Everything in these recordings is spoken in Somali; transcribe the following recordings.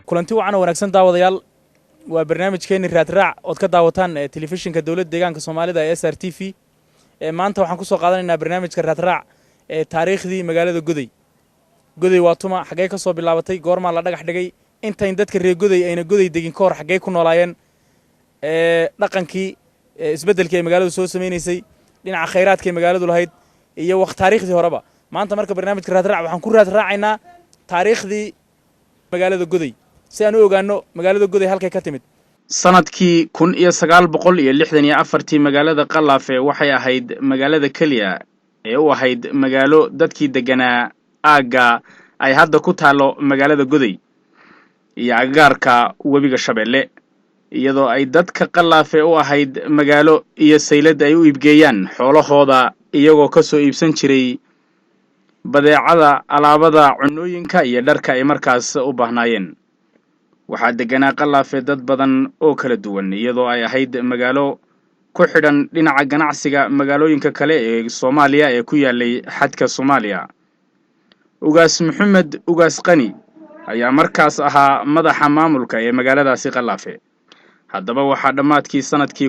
Kulanti wacan oo wanaagsan, daawadayaal. Waa barnaamijkeeni Raadraac ood ka daawataan telefishinka Dowladda Deegaanka Soomaalida ee SRTV. Maanta waxaan kusoo qaadanaynaa barnaamijka Raadraac ee taariikhdii magaalada Goday. Goday waa tuma? Xaggee ka soo bilaabatay? Goormaa la dhagax dhigay? Intayn dadka reer Goday ayna Goday degin ka hor, xaggee ku noolaayeen? Dhaqankii, isbeddelkii ay magaaladu soo samaynaysay, dhinaca khayraadka ay magaaladu lahayd iyo waq taariikhdii horeba. Maanta marka barnaamijka Raadraac waxaan ku raadraacaynaa taariikhdii magaalada Goday, si aan u ogaano magaalada Goday halkay ka timid. Sanadkii 1964-tii, magaalada Qalaafe waxay ahayd magaalada keliya ee u ahayd magaalo dadkii degganaa aagga ay hadda ku taallo magaalada Goday iyo agagaarka webiga Shabeelle, iyadoo ay dadka Qalaafe u ahayd magaalo iyo saylad ay u iibgeeyaan xoolahooda, iyagoo ka soo iibsan jiray badeecada, alaabada, cunnooyinka iyo dharka ay markaas u baahnaayeen. Waxaa degganaa Qalaafe dad badan oo kala duwan, iyadoo ay ahayd magaalo ku xidhan dhinaca ganacsiga magaalooyinka kale ee Soomaaliya ee ku yaalay xadka Soomaaliya. Ugaas Maxamed Ugaas Qani ayaa markaas ahaa madaxa maamulka ee magaaladaasi Qalaafe. Haddaba, waxaa dhammaadkii sanadkii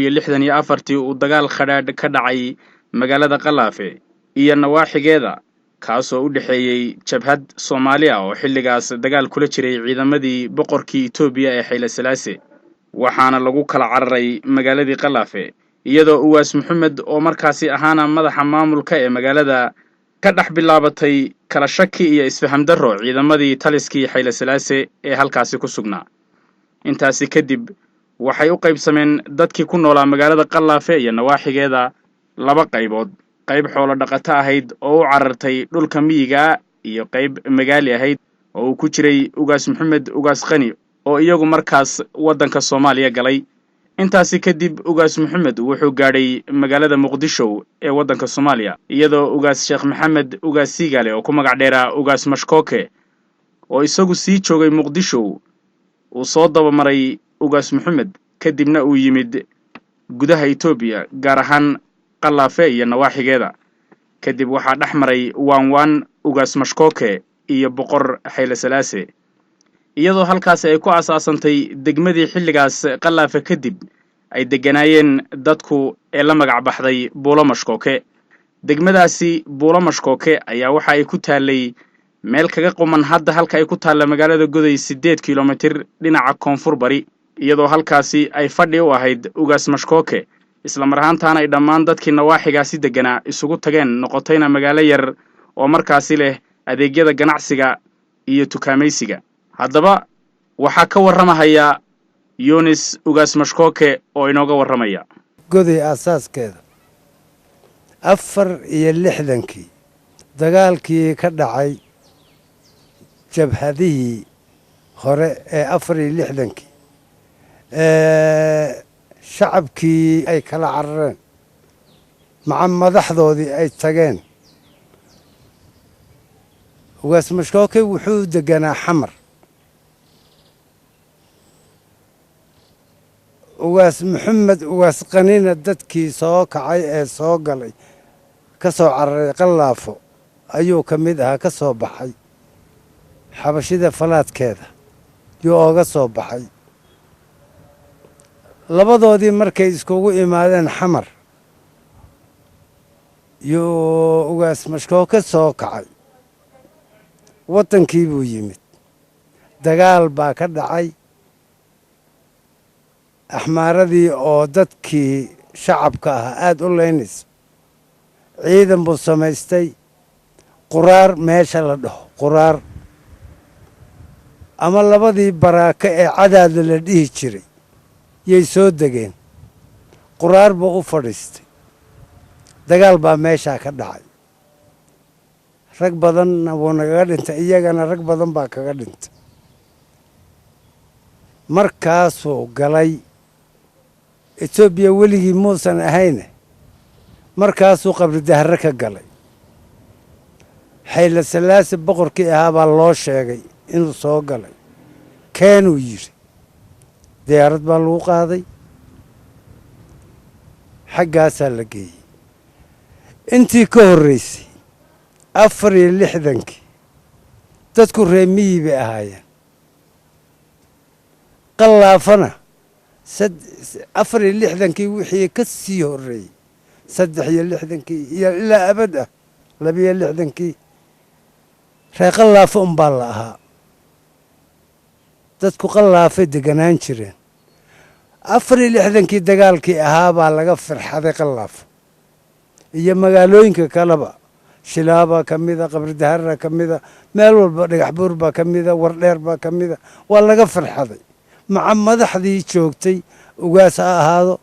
1964-tii uu dagaal khadhaadh ka dhacay magaalada Qalaafe iyo nawaaxigeeda, kaasoo u dhexeeyey jabhad Soomaali ah oo xilligaas dagaal kula jiray ciidamadii boqorkii Etoobiya ee Xayle Salaase, waxaana lagu kala cararay magaaladii Qalaafe, iyadoo Ugaas Maxamed oo markaasi ahaana madaxa maamulka ee magaalada ka dhex bilaabatay kala shaki iyo isfaham darro ciidamadii taliskii Xayle Salaase ee halkaasi ku sugnaa. Intaasi kadib waxay u qaybsameen dadkii ku noolaa magaalada Qalaafe iyo nawaaxigeeda laba qaybood: qayb xoolo dhaqato ahayd oo u carartay dhulka miyiga iyo qayb magaali ahayd oo uu ku jiray Ugaas Maxamed Ugaas Qani oo iyagu markaas waddanka Soomaaliya galay. Intaasi kadib Ugaas Maxamed wuxuu gaadhay magaalada Muqdisho ee waddanka Soomaaliya, iyadoo Ugaas Sheekh Maxamed Ugaas Siigale, oo ku magac dheeraa Ugaas Mashkooke, oo isagu sii joogay Muqdisho, uu soo dabamaray Ugaas Maxamed, kadibna uu yimid gudaha Etoobiya, gaar ahaan Qalaafe iyo nawaaxigeeda. Kadib waxaa dhex maray waan waan Ugaas Mashkooke iyo Boqor Xayle Salaase, iyadoo halkaasi ay ku asaasantay degmadii xilligaas Qalaafe kadib ay degganaayeen dadku ee la magac baxday Buulo Mashkooke. Degmadaasi Buulo Mashkooke ayaa waxa ay ku taallay meel kaga quman hadda halka ay ku taalla magaalada Goday, 8 kilomitir dhinaca koonfur bari, iyadoo halkaasi ay fadhi u ahayd Ugaas Mashkooke, isla mar ahaantaana ay dhammaan dadkii nawaaxigaasi degganaa isugu tageen, noqotayna magaalo yar oo markaasi leh adeegyada ganacsiga iyo tukaamaysiga. Haddaba, waxaa ka warramahaya Yunis Ugaas Mashkooke oo inooga warramaya. Goday aasaaskeeda 64-kii dagaalkii ka dhacay jabhadihii hore ee 64-kii, shacabkii ay kala carareen maca madaxdoodii ay tageen. Ugaas Mashkooke wuxuu deganaa Xamar. Ugaas Maxamed Ugaas Qanina dadkii soo kacay ee soo galay, ka soo cararay Qallaafo ayuu ka mid ahaa, ka soo baxay xabashida falaadkeeda yuu ooga soo baxay. Labadoodii markay iskugu imaadeen Xamar, yuu Ugaas Mashkooke soo kacay, waddankii buu yimid. Dagaal baa ka dhacay, axmaaradii oo dadkii shacabka ahaa aada u leynaysa. Ciidan buu samaystay. Quraar meesha la dhaho, Quraar ama labadii baraako ee Cadaadla la dhihi jiray yay soo degeen. Quraar buu u fadhiistay. Dagaal baa meeshaa ka dhacay, rag badanna wuu nagaga dhintay, iyagana rag badan baa kaga dhintay. Markaasuu galay Etoobiya, weligii muusan ahayne, markaasuu Qabri Dahre ka galay. Xayle Salaase boqorkii ahaa baa loo sheegay inuu soo galay. Keenuu yidhi. Diyaarad baa lagu qaaday, xaggaasaa la geeyey. Intii ka horraysay 64-kii dadku reer miyi bay ahaayeen. Qallaafana 64-kii wixii ka sii horreeyey, 63-kii iyo ilaa abad ah 62-kii, reer Qallaafo unbaa la ahaa. Dadku Qallaafay deganaan jireen. 64-kii dagaalkii ahaa baa laga firxaday Qallaafo iyo magaalooyinka kaleba. Shilaabaa ka mida, Qabridaharra ka mida, meel walba Dhagax Buur baa ka mida, Wardheer baa ka mida. Waa laga firxaday maca madaxdii joogtay, ugaas ha ahaado,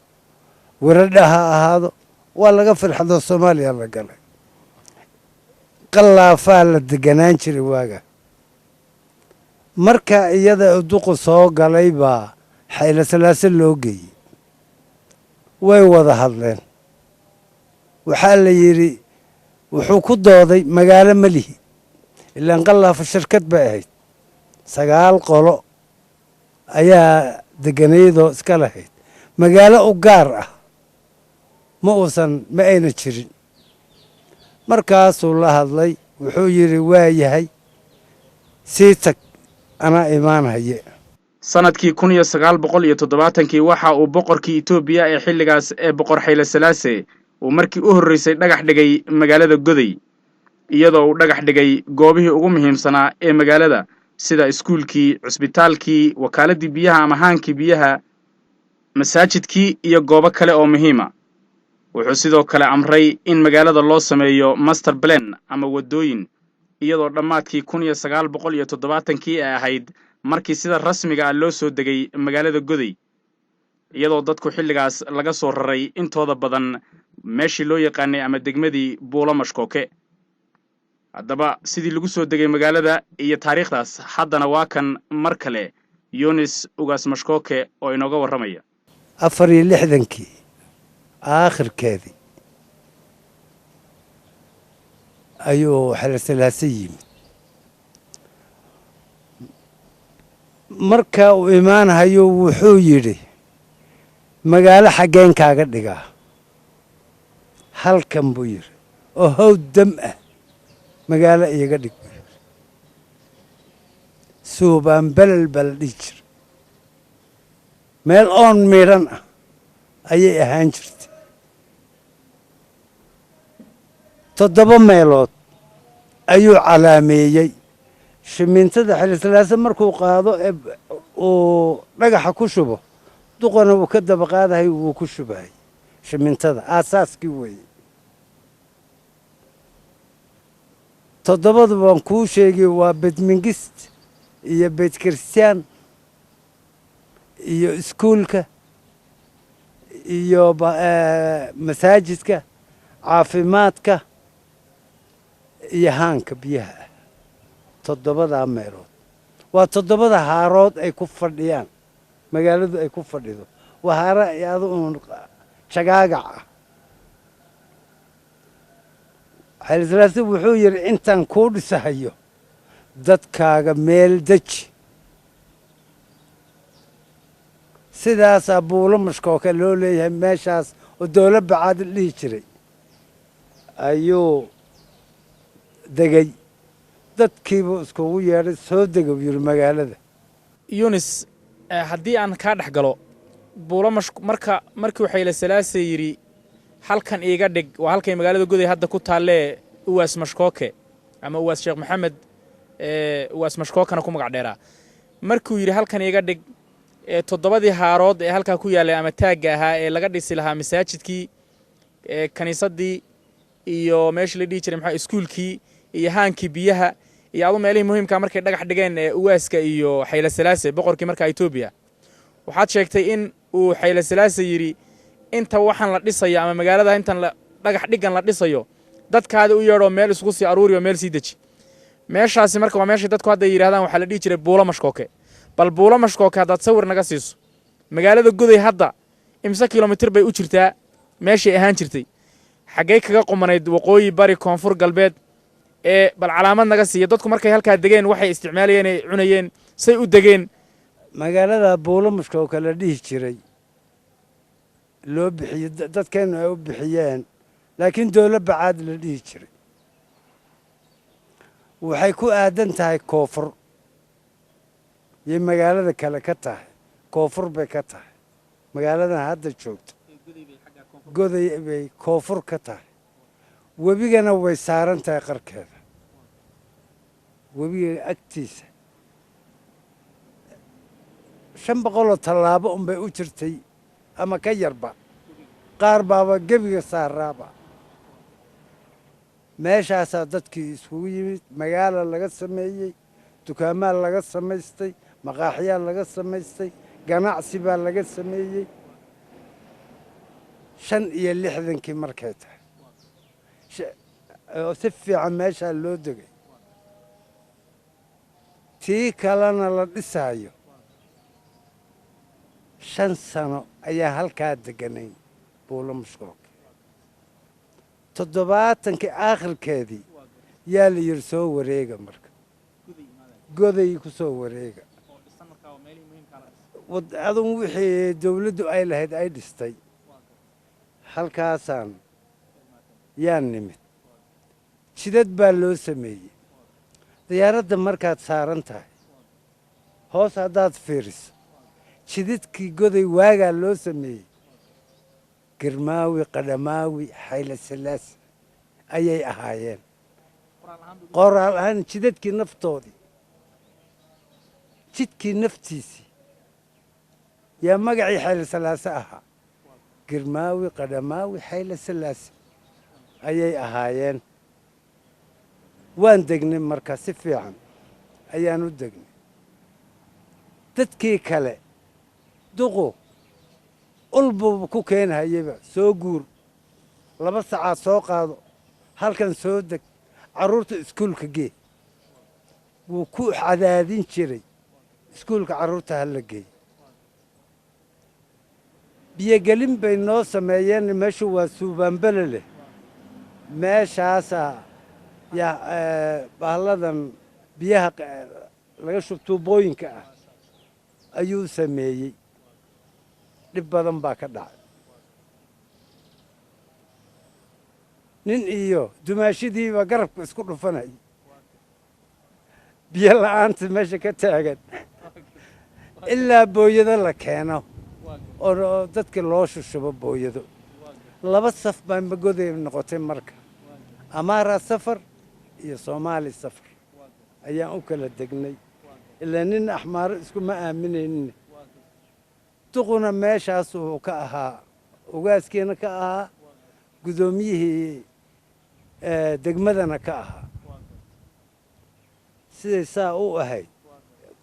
waradha ha ahaado, waa laga firxadoo Soomaaliya la galay. Qallaafaa la deganaan jiray waaga. Marka iyada duqu soo galay baa Xayla Salaase loo geeyey. Way wada hadleen. Waxaa la yidhi, wuxuu ku dooday magaalo ma lihi, ilaan Qallaafo shirkad bay ahayd, 9 qolo ayaa deganaydoo iska lahayd, magaalo u gaar ah ma uusan, ma ayna jirin. Markaasuu la hadlay, wuxuu yidhi, waa yahay, sii tag, anaa imaanhaye. Sanadkii 1970-kii waxa uu boqorkii Etoobiya ee xilligaas ee Boqor Xayle Salaase uu markii u horraysay dhagax dhigay magaalada Goday, iyadoo uu dhagax dhigay goobihii ugu muhiimsanaa ee magaalada, sida iskuulkii, cusbitaalkii, wakaaladii biyaha ama haankii biyaha, masaajidkii iyo goobo kale oo muhiima. Wuxuu sidoo kale amray in magaalada loo sameeyo master plan ama waddooyin, iyadoo dhammaadkii 1970-kii ay ahayd markii sida rasmiga ah loo soo degay magaalada Goday, iyadoo dadku xilligaas laga soo raray intooda badan meeshii loo yaqaanay ama degmadii Buulo Mashkooke. Haddaba sidii lagu soo degay magaalada iyo taariikhdaas, haddana waa kan mar kale Yunis Ugaas Mashkooke oo inooga warramaya. 64-kii aakhirkeedii ayuu Xelasalaase yimid. Marka uu imaanhayo wuxuu yidhi, magaalo xaggeen kaaga dhigaa? Halkan, buu yidhi, oo hawd dam ah magaalo iiga dhig, buu yidhi. Suubaan Belel baa la dhihi jira, meel oon midhan ah ayay ahaan jirtay. 7 meelood ayuu calaameeyey. Shimintada Xelisalaase markuu qaado ee uu dhagaxa ku shubo, duqana wuu ka daba qaadahay, wuu ku shubahay shimintada, aasaaskii weeye. 7-du baan kuu sheegay, waa Bedmingist iyo Beyt Kiristiyaan iyo iskuulka iyo masaajidka, caafimaadka iyo haanka biyaha ah. 7-daa meelood waa 7-da haarood ay ku fadhiyaan magaaladu, ay ku fadhido. Waa haara adu uun jagaagac ah. Xaylisalaase wuxuu yidhi, intaan kuu dhisahayo dadkaaga meel deji. Sidaasaa Buulo Mashkooke loo leeyahay. Meeshaas oo dowla bacaad la dhihi jiray ayuu degay, dadkiibuu iskugu yeedhay, soo dega, buu yidhi, magaalada. Yunis, haddii aan kaa dhex galo, Buulo Mash marka markii Xayle Salaase yidhi halkan iiga dhig, waa halkay magaalada Goday hadda ku taallee, Uwaas Mashkooke ama Uwaas Sheekh Maxamed, Uwaas Mashkookana ku magac dheeraa, markuu yidhi halkan iiga dhig ee 7-dii haarood ee halkaa ku yaallay ama taagga ahaa ee laga dhisi lahaa masaajidkii, ee kaniisaddii iyo meeshii la dhihi jiray maxaa, iskuulkii iyo haankii biyaha iyo adu meelihii muhiimkaa, markay dhagax dhigeen ee uwaaska iyo Xayle Salaase boqorkii markaa Etoobiya, waxaad sheegtay in uu Xayle Salaase yidhi, inta waxaan la dhisayo ama magaalada intan la dhagax dhiggan la dhisayo, dadkaadi u yeedhoo meel isugu sii aruuri oo meel sii deji. Meeshaasi marka waa meeshay dadku hadda yidhahdaan waxaa la dhihi jiray Buulo Mashkooke. Bal Buulo Mashkooke haddaad sawir naga siiso, magaalada Goday hadda imse kilomitir bay u jirtaa meeshay ahaan jirtay? Xaggay kaga qumanayd, waqooyi, bari, koonfur, galbeed? Ee bal calaamad naga siiya, dadku markay halkaa degeen waxay isticmaalayeen ay cunayeen, say u degeen. Magaalada Buulo Mashkooke la dhihi jiray loo bixiyey, dadkeennu ay u bixiyeen, laakiin dowla bacaad la dhihi jiray, waxay ku aadan tahay koonfur iyo magaalada kale ka tahay. Koonfur bay ka tahay magaaladan hadda joogto. Goday bay koonfur ka tahay, webigana way saaran tahay qarkeeda, webiga agtiisa 500-oo tallaabo unbay u jirtay ama ka yarba, qaar baaba gebiga saaraaba. Meeshaasaa dadkii iskugu yimid, magaala laga sameeyey, dukaamaa laga samaystay, maqaaxiyaa laga samaystay, ganacsi baa laga sameeyey. 65-kii markay tahay oo si fiican meeshaa loo degay, tii kalena la dhisaayo, 5 sano ayaa halkaa deganayn Buulo Mushkook. 70-kii aakhirkeedii yaa la yidhi soo wareega, marka Goday ku soo wareega. Adun wixii dawladdu ay lahayd ay dhistay halkaasaan yaa nimid. Jidad baa loo sameeyey. Diyaaradda markaad saaran tahay hoos haddaad fiiriso jidadkii Goday waagaa loo sameeyey, Girmaawi, Qadhamaawi, Xayla Salaasi ayay ahaayeen qoraal ahaan jidadkii naftoodii. Jidkii naftiisii yaa magacii Xayla Salaase ahaa, Girmaawi, Qadhamaawi, Xayla Salaase ayay ahaayeen. Waan degnay marka, si fiican ayaan u degnay. Dadkii kale duqu ul buu ku keenhayeyba: soo guur, 2 sacaad soo qaado, halkan soo deg, carruurta iskuulka gee. Wuu ku cadaadin jiray iskuulka carruurta ha la geey. Biyogelin bay noo sameeyeen. Meeshu waa suubaanbele leh, meeshaasaa yaa bahalladan biyaha laga shub, tuubooyinka ah ayuu sameeyey. Dhib badan baa ka dhacay, nin iyo dumaashidiiba garabka isku dhufanay, biyo la'aanta meesha ka taagan, ilaa booyado la keeno oo dadka loo shushubo booyado. Laba saf baa Magoday noqotay marka, Amaara safar iyo Soomaali safar ayaan u kala degnay, ilaa nin Axmaaro iskuma aaminaynin. Duquna meeshaas uu ka ahaa ugaaskiina ka ahaa, guddoomiyihii degmadana ka ahaa. Siday saa u ahayd,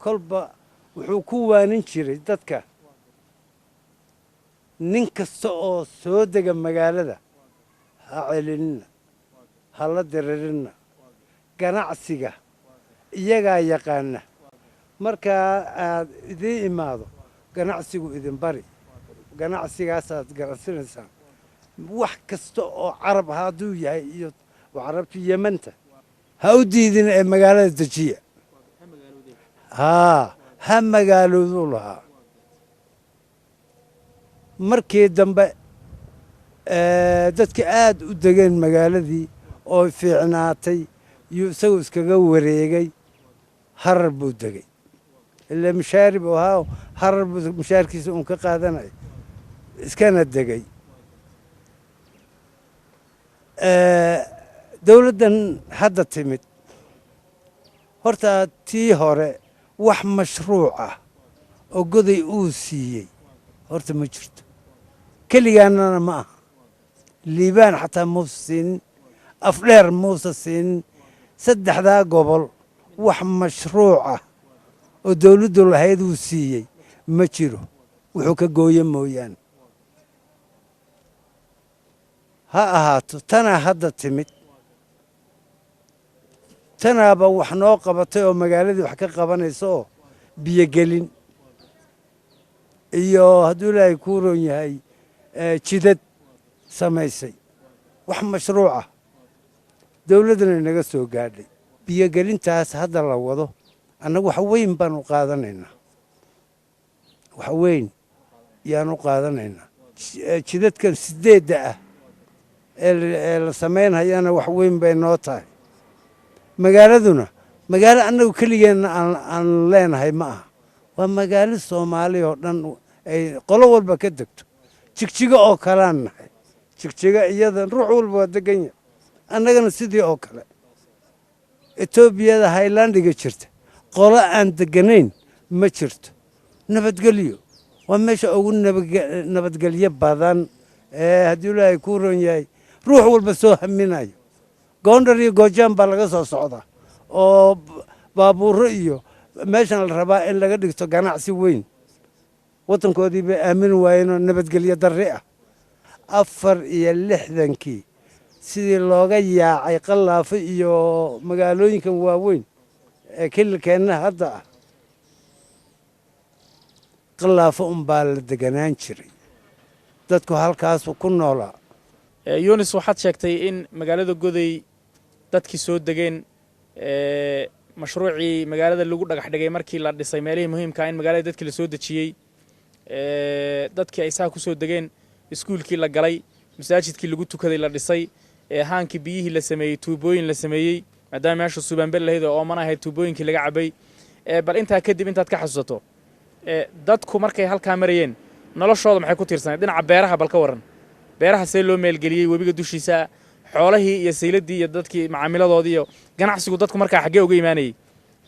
kolba wuxuu ku waanin jiray dadka: nin kasta oo soo dega magaalada ha celinina, ha la diririnna, ganacsiga iyagaa yaqaana. Markaa aad idiin imaado ganacsigu idin bari, ganacsigaasaad ganacsanaysaan. Wax kasta oo Carab hadduu yahay iyo Carabta Yemanta ha u diidin ee magaalada dejiya, haa, ha magaalooduu lahaa. Markii dambe dadka aad u degeen magaaladii oo fiicnaatay, yuu isagu iskaga wareegay, Harar buu degay. Ilaa mishaari buu ahaa, Harar buu mishaarkiisa uun ka qaadanay, iskana degay. Dowladdan hadda timid, horta tii hore wax mashruuc ah oo Goday uu siiyey horta ma jirto. Keligaanana ma aha, Liibaan xataa muusa siinin, Afdheer muusa siinin. Saddexdaa gobol wax mashruuc ah oo dowladdu lahayd uu siiyey ma jiro, wuxuu ka gooye mooyaane. Ha ahaato, tanaa hadda timid, tanaaba wax noo qabatay oo magaaladii wax ka qabanaysa oo biyogelin iyo hadduu Ilaahay kuu roon yahay jidad samaysay. Wax mashruuc ah dowladdana inaga soo gaadhay. Biyogelintaas hadda la wado annagu wax weyn baan u qaadanaynaa, wax weyn yaan u qaadanaynaa. Jidadkan sideedda ah ee la samaynhayana wax weyn bay noo tahay. Magaaladuna magaalo annagu keligeenna aan leenahay ma aha. Waa magaalo Soomaali oo dhan ay qolo walba ka degto. Jigjigo oo kalaan nahay. Jigjigo iyadan ruux walba waa degan yahay, annagana sidii oo kale. Etoobiyada highlandiga jirta qolo aan deganayn ma jirto. Nabadgelyo waa meesha ugu nabadgelyo badan ee haddii Ilaahay kuu ron yahay ruux walba soo haminayo. Goondar iyo Goojaan baa laga soo socdaa oo baabuuro iyo meeshan la rabaa in laga dhigto ganacsi weyn. Waddankoodii bay aamin waayeenoo nabadgelyo darri ah. 64-kii sidii looga yaacay Qallaafo iyo magaalooyinkan waaweyn ee kililkeenna hadda ah, Qallaafo unbaa la deganaan jiray, dadku halkaasu ku noolaa. Yunis, waxaad sheegtay in magaalada Goday dadkii soo degeen, mashruucii magaalada lagu dhagax dhigay markii la dhisay meelihii muhiimkaa in magaalada dadkii la soo dejiyey, dadkii ay saa ku soo degeen, iskuulkii la galay, masaajidkii lagu tukaday la dhisay, haankii biyihii la sameeyey, tuubooyin la sameeyey, maadaama meesha suubaanbel lahayd oo ooman ahayd, tuubooyinkii laga cabay. Bal intaa kadib intaad ka xasuusato, dadku markay halkaa marayeen noloshooda maxay ku tiirsanayd? Dhinaca beeraha bal ka warran. Beeraha see loo meelgeliyey webiga dushiisa? Xoolahii iyo sayladii iyo dadkii macaamiladoodii iyo ganacsigu dadku markaa xaggee uga imaanayey?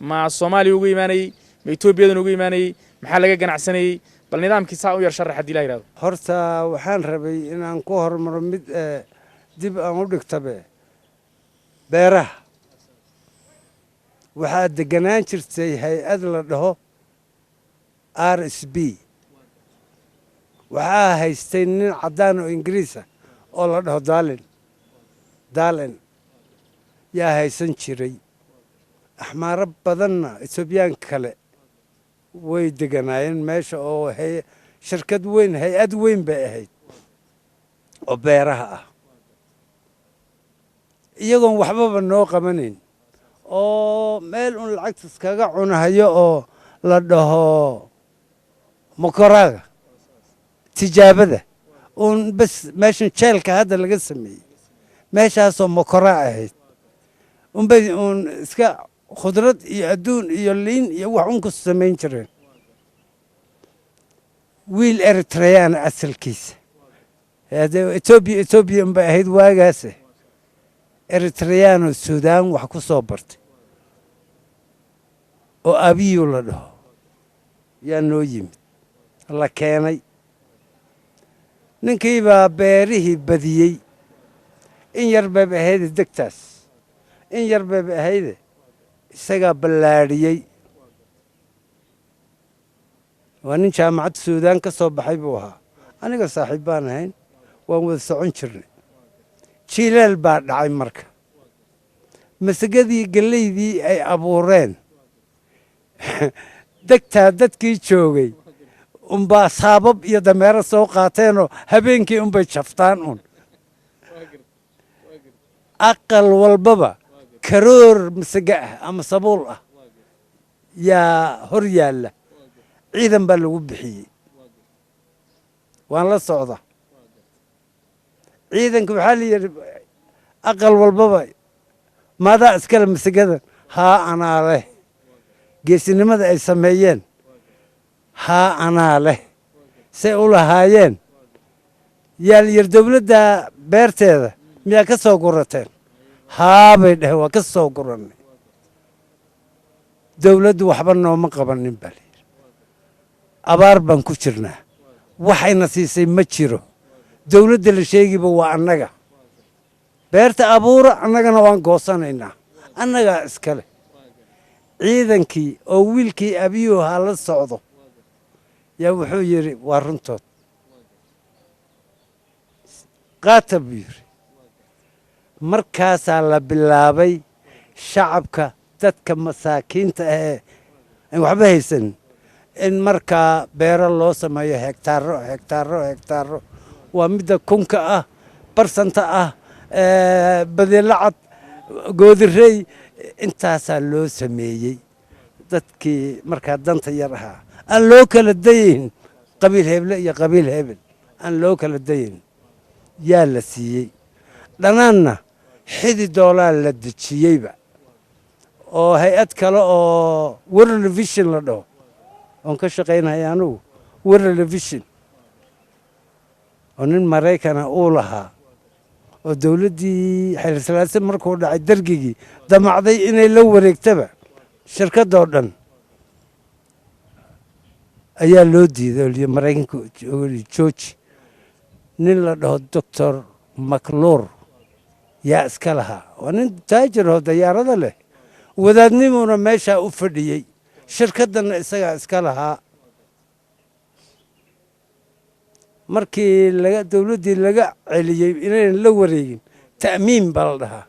Ma Soomaaliya uga imaanayey? Ma Etoobiyadan uga imaanayey? Maxaa laga ganacsanayey? Bal nidaamkii saa u yar sharax haddii la yidhahdo. Horta waxaan rabay inaan ku hormaro mid dib aan u dhigtabe. Beeraha waxaa deganaan jirtay hay-ad la dhaho RSB. Waxaa haystay nin caddaan oo Ingiriis ah oo la dhaho Daalin. Daalin yaa haysan jiray. Axmaaro badanna, Etoobiyaanka kale way deganaayeen meesha oo shirkad weyn, hay-ad weyn bay ahayd oo beeraha ah, iyagoon waxbaba noo qabanayn oo meel un lacagta iskaga cunahayo oo la dhaho mokoraaga tijaabada uun bes. Meeshan jeelka hadda laga sameeyey, meeshaasoo mokoraa ahayd unbay uun iska khudrad iyo adduun iyo liin iyo wax un ku samayn jireen. Wiil Eritreyaana asalkiisa, Etoobiya Etoobiya unbay ahayd waagaase, Eritreyaanoo Suudaan wax ku soo bartay oo Abiyu la dhaho yaa noo yimid, la keenay. Ninkiibaa beerihii badiyey. In yar bayba ahayde degtaas, in yar bayba ahayde, isagaa ballaadhiyey. Waa nin jaamacadda Suudaan ka soo baxay buu ahaa. Aniga saaxiib baan ahayn, waan wada socon jirnay. Jiilaal baa dhacay. Marka masagadii, gellaydii ay abuureen degtaa dadkii joogay unbaa saabab iyo dameero soo qaateenoo habeenkii unbay jaftaan un. Aqal walbaba karoor masaga ah ama sabuul ah yaa hor yaalla. Ciidan baa lagu bixiyey, waan la socda. Ciidanka waxaa la yidhi, aqal walbaba maadaa iskale masagadan? Haa, anaa leh. Geesinimada ay sameeyeen, haa, anaa leh, say u lahaayeen. Yaa la yidhi, dowladda beerteeda miyaa ka soo gurateen? Haa, bay dheheen, waa ka soo gurannay. Dowladdu waxba nooma qabanin, baa layidhi. Abaar baan ku jirnaa, waxayna siisay ma jiro. Dowladda la sheegiba waa annaga. Beerta abuura, annagana waan goosanaynaa, annagaa iskale. Ciidankii oo wiilkii Abiyuha la socdo yaa wuxuu yidhi, waa runtood, qaata, buu yidhi. Markaasaa la bilaabay shacabka, dadka masaakiinta ahee aan waxba haysanin, in markaa beero loo sameeyo, hegtaaro, hegtaaro, hegtaaro. Waa midda kunka ah, barsanta ah, Badeelacad, Goodirey, intaasaa loo sameeyey dadkii markaa danta yar ahaa. Aan loo kala dayayn qabiil heble iyo qabiil hebel, aan loo kala dayayn yaa la siiyey. Dhanaanna xidi doolaa la dejiyeyba oo hay-ad kale oo World Vision la dhaho. Oon ka shaqaynaya anugu World Vision oo nin Maraykana uu lahaa, oo dowladdii Xeelisalaase markuu dhacay Dergigii damacday inay la wareegtaba shirkadoo dhan, ayaa loo diiday oo liyi Maraykanka jooji. Nin la dhaho Doctor Maclur yaa iska lahaa. Waa nin taajir oo dayaarada leh, wadaadnimuuna meeshaa u fadhiyey, shirkaddanna isagaa iska lahaa. Markii laga dowladdii laga celiyey inaynan la wareegin, ta'miim baa la dhahaa,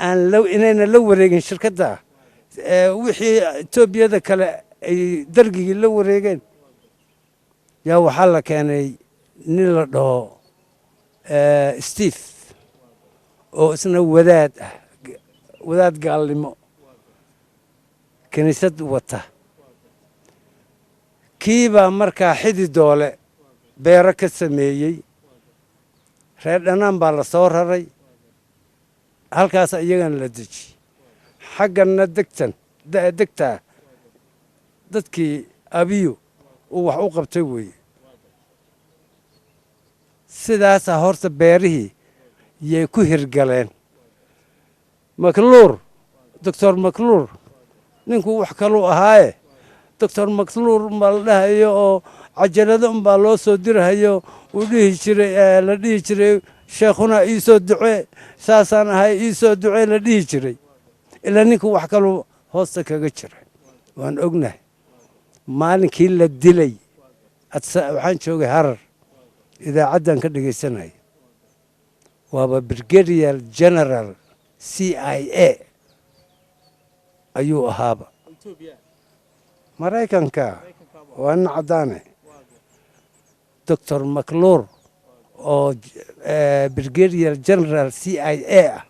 aan inaynan la wareegin shirkadda wixii Etoobiyada kale ay Dargigii la wareegeen, yaa waxaa la keenay nin la dhaho Steve oo isna wadaad ah, wadaad gaalnimo kiniisad wata. Kiibaa markaa Xidi Doole beero ka sameeyey. Reer Dhanaan baa la soo raray halkaas, iyagana la dejiyey. Xagganna degtan degtaa dadkii Abiyo uu wax u qabtay weeye. Sidaasaa horta beerihii yay ku hirgaleen. Macluur, Doctor Macluur, ninkuu wax kaluu ahaaye, Doctor Macluur umbaa la dhahayo oo cajalado unbaa loo soo dirahayo. Uu dhihi jiray, la dhihi jiray, "Sheekhuna, iisoo ducee, saasaan ahay, iisoo ducee," la dhihi jiray. Ilaa ninku wax kaluu hoosta kaga jira waan ognahay. Maalinkii la dilay waxaan joogay Harar, idaacaddan ka dhegaysanaya. Waaba brigadier general CIA ayuu ahaaba Maraykanka, waa nin caddaane. Doctor Macluur oo brigadier general CIA ah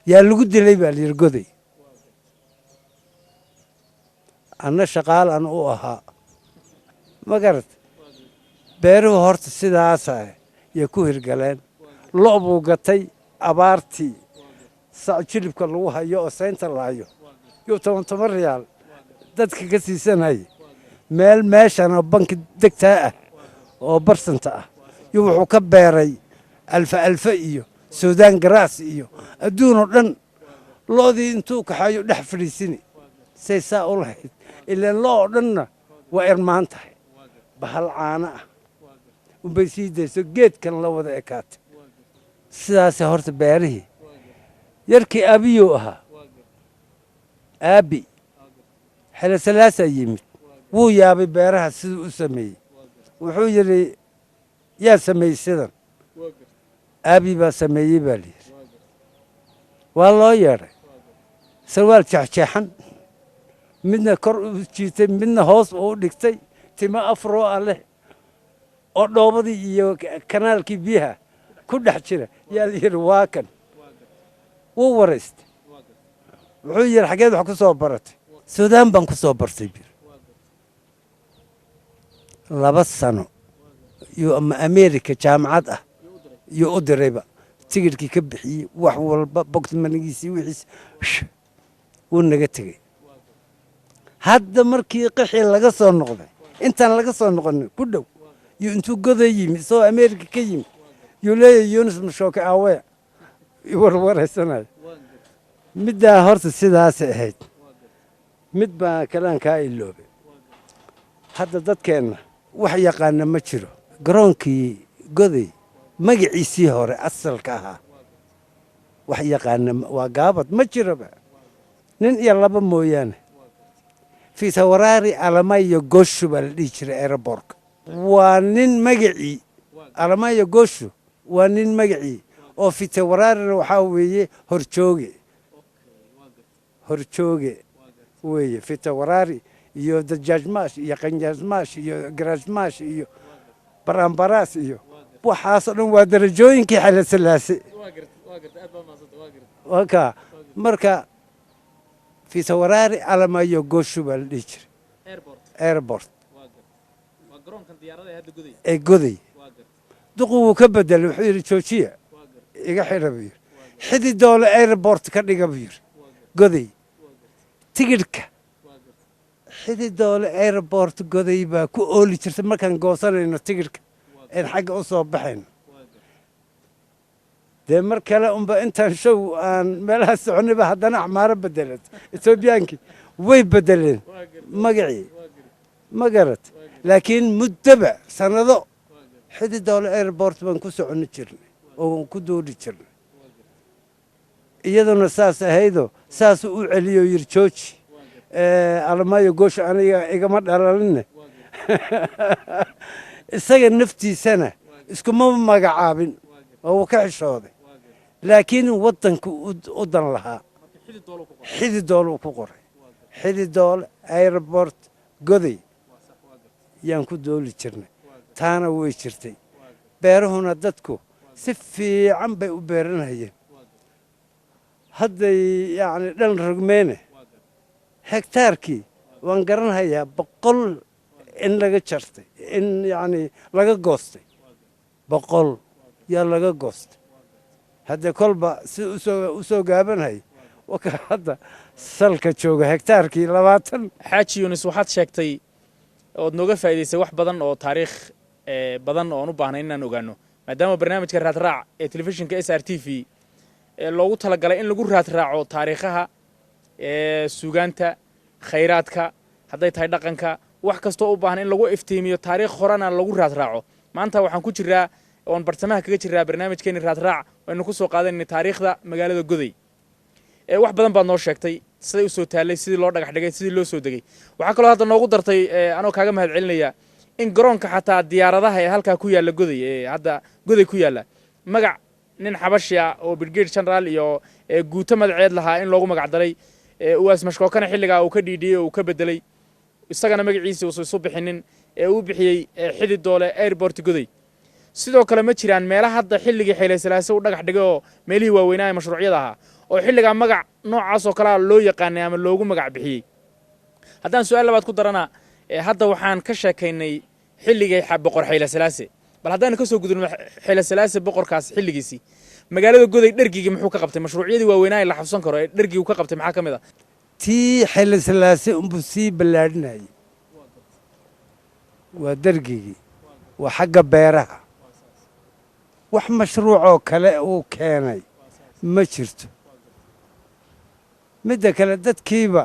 yaa lagu dilay baa layidhi Goday. Anna shaqaalan u ahaa, ma garat? Beeruhu horta sidaasa yay ku hirgaleen. Lo' buu gatay abaartii, sac jilibka lagu hayo oo saynta la hayo yuu 10 10 riyaal dadka ka siisanaya. Meel meeshan oo banki degtaa ah oo barsanta ah yuu wuxuu ka beeray alfa alfa iyo Sudan grass iyo adduun oo dhan. Lo'dii intuu kaxeeyo dhex fadhiisini say saa u lahayd, ilaan lo oo dhanna waa irmaan tahay. Bahal caano ah unbay sii dayso, geedkan la wada ekaatay. Sidaasay horta beerihii. Yarkii Abiyuu ahaa, Aabi Xelesalaasaa yimid, wuu yaabay beeraha siduu u sameeyey. Wuxuu yidhi, "Yaa sameeyey sidan?" "Aabi baa sameeyey," baa layidhi. Waa loo yeedhay. Sarwaal jeexjeexan, midna kor u jiitay, midna hoos uu u dhigtay, timo afroo ah leh oo dhoobadii iyo kanaalkii biyaha ku dhex jira yaa la yidhi, "Waa kan." Wuu waraystay. Wuxuu yidhi, "Xaggeed wax ku soo baratay?" "Suudaan baan ku soo bartay," bir 2 sano yuu ama America jaamacad ah yuu u dirayba, tigidhkii ka bixiyey, wax walba, pocket money-giisii, wixiis. Wuu naga tegey. Hadda markii qixii laga soo noqday, intaan laga soo noqonin ku dhow, yuu intuu Goday yimi, isagoo America ka yimi, yuu leeyahay, "Yunis Mashooke aawee?" Warwaraysanayo. Middaa horta sidaasay ahayd. Mid baa kalaan kaa iloobay. Hadda dadkeenna wax yaqaana ma jiro garoonkii Goday magaciisii hore asalka ahaa. Wax yaqaana waa gaabad, ma jiroba, nin iyo laba mooyaane. Fitawaraari Alamayo Goshu baa la dhihi jiray airport-ka. Waa nin magacii Alamayo Goshu, waa nin magacii oo Fitawaraarina waxaa weeye horjooge, horjooge weeye. Fitawaraari iyo Dajaajmaash iyo Qanjaasmaash iyo Garaajmaash iyo Barambaras iyo waxaasoo dhan waa darajooyinkii Xele Salaase. Waka marka Fitawaraari Alamayo Goshu baa la dhihi jiray airport ee Goday. Duqu wuu ka bedelay. Wuxuu yidhi, "Joojiya, iga xidha," buu yidhi. "Xidi Doole airport ka dhiga," buu yidhi. Goday tigidhka Xididoole airport Goday baa ku ooli jirtay markaan goosanayno tigidhka een xagga u soo baxayno. Dee mar kale unba intaan show aan meelaha soconayba haddana Axmaaro bedelat, Etoobiyaankii way bedeleen magacii, ma garat? Laakiin muddaba sannado Xididoole airport baan ku soconi jirnay oo ku duuli jirnay. Iyaduna saas ahaydoo saasuu u celiyo, yiri jooji Alamaayo Goosho, aniga igama dhalalinne. Isaga naftiisana iskuma magacaabin oo wuu ka xishooday, laakiin waddanku u dan lahaa Xididooluu ku qoray. Xididoole airport Goday yaan ku dooli jirnay, taana way jirtay. Beeruhuna dadku si fiican bay u beeranayeen. Hadday yacni dhan rogmeene, hegtaarkii waan garanhayaa 100 in laga jartay, in yacni laga goostay, 100 yaa laga goostay. Haddee kolba si usoo u soo gaabanhay, waka hadda salka jooga hegtaarkii 20. Xaaji Yunis, waxaad sheegtay ood nooga faa'iidaysay wax badan oo taariikh badan oon u baahnay inaan ogaano, maadaama barnaamijka Raadraac ee telefishinka SRTV ee loogu talagalay in lagu raadraaco taariikhaha, suugaanta, khayraadka, hadday tahay dhaqanka, wax kastoo u baahan in lagu iftiimiyo taariikh horena lagu raadraaco. Maanta waxaan ku jiraa oon bartamaha kaga jiraa barnaamijkeeni Raadraac, aynu ku soo qaadanayna taariikhda magaalada Goday. Wax badan baad noo sheegtay, siday usoo taallay, sidii loo dhagax dhigay, sidii loo soo degay. Waxaa kaloo hadda noogu dartay, anoo kaaga mahad celinaya, in garoonka xataa diyaaradaha ee halkaa ku yaalla Goday, ee hadda Goday ku yaalla, magac nin Xabashi ah oo brigade general iyo guuto magaceed lahaa in loogu magac daray. Uwaas Mashkookana xilligaa uu ka dhiidhiyey oo uu ka bedelay, isagana magaciisa uusan isu bixinin ee uu bixiyey Xididoole airport Goday. Sidoo kale, ma jiraan meelaha hadda xilligii Xeyle Salaase u dhagax dhigay oo meelihii waaweynaa ee mashruucyada ahaa oo xilligaa magac noocaas oo kalea loo yaqaanay ama loogu magac bixiyey? Haddaan su-aal labaad ku darana, hadda waxaan ka sheekaynay xilligii boqor Xeyle Salaase. Bal haddaan ka soo gudubno Xeyle Salaase, boqorkaas xilligiisii magaalada Goday dhergigii muxuu ka qabtay? Mashruucyadii waaweynaa ee la xasuusan karo ee dhergigu ka qabtay maxaa ka mid ah? Tii Xeyle Salaase unbuu sii ballaadhinayay, waa dergigii, waa xagga beeraha. Wax mashruucoo kale uu keenay ma jirto. Midda kale, dadkiiba